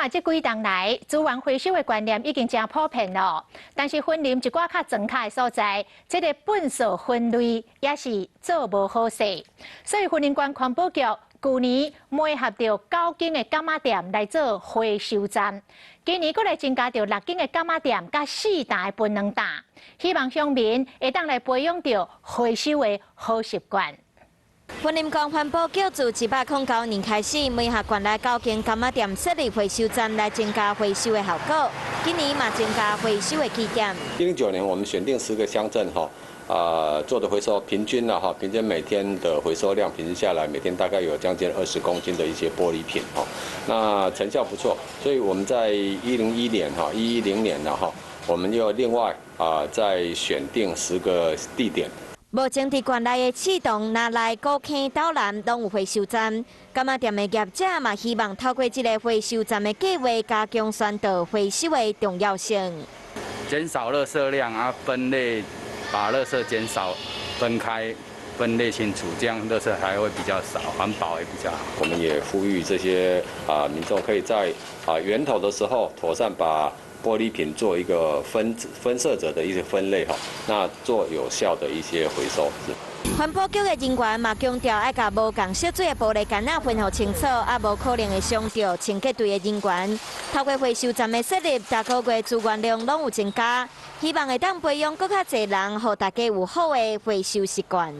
啊，這幾冬來資源回收的觀念已經誠普遍囉。但是雲林一寡較莊跤的所在，這个糞埽分類也是做無好勢。所以雲林縣環保局舊年媒合著九間的柑仔店來做回收站，今年閣來增加著六間的柑仔店佮四棟的檳榔擔，希望鄉民會當來培養著回收的好習慣。雲林縣環保局自109年開始，媒合縣內九間柑仔店設立回收站，來增加回收的效果。今年嘛增加回收的地點。109年，我們選定10個鄉鎮，哈，做的回收平均了哈，平均每天的回收量平均下來，每天大概有將近20公斤的一些玻璃品，哈，那成效不錯。所以我們在101年，哈，110年了哈，我們又另外再選定十個地點。目前佇縣內的刺桐、那內、古坑、斗南攏有回收站。柑仔店的業者嘛，希望透過這个回收站的計劃，加強宣導回收的重要性。減少垃圾量啊，分類，把垃圾減少，分開，分類清楚，這樣垃圾還會比較少，環保也比較好。我們也呼籲這些民眾可以在源頭的時候，妥善把玻璃品做一個分色者的一些分類哈，那做有效的一些回收。環保局的人員嘛強調，愛共無仝色水的玻璃罐仔分予清楚，啊，無可能會傷著清潔隊的人員。透過回收站的設立，逐个月資源量攏有增加，希望會當培養閣較濟人，予大家有好的回收習慣。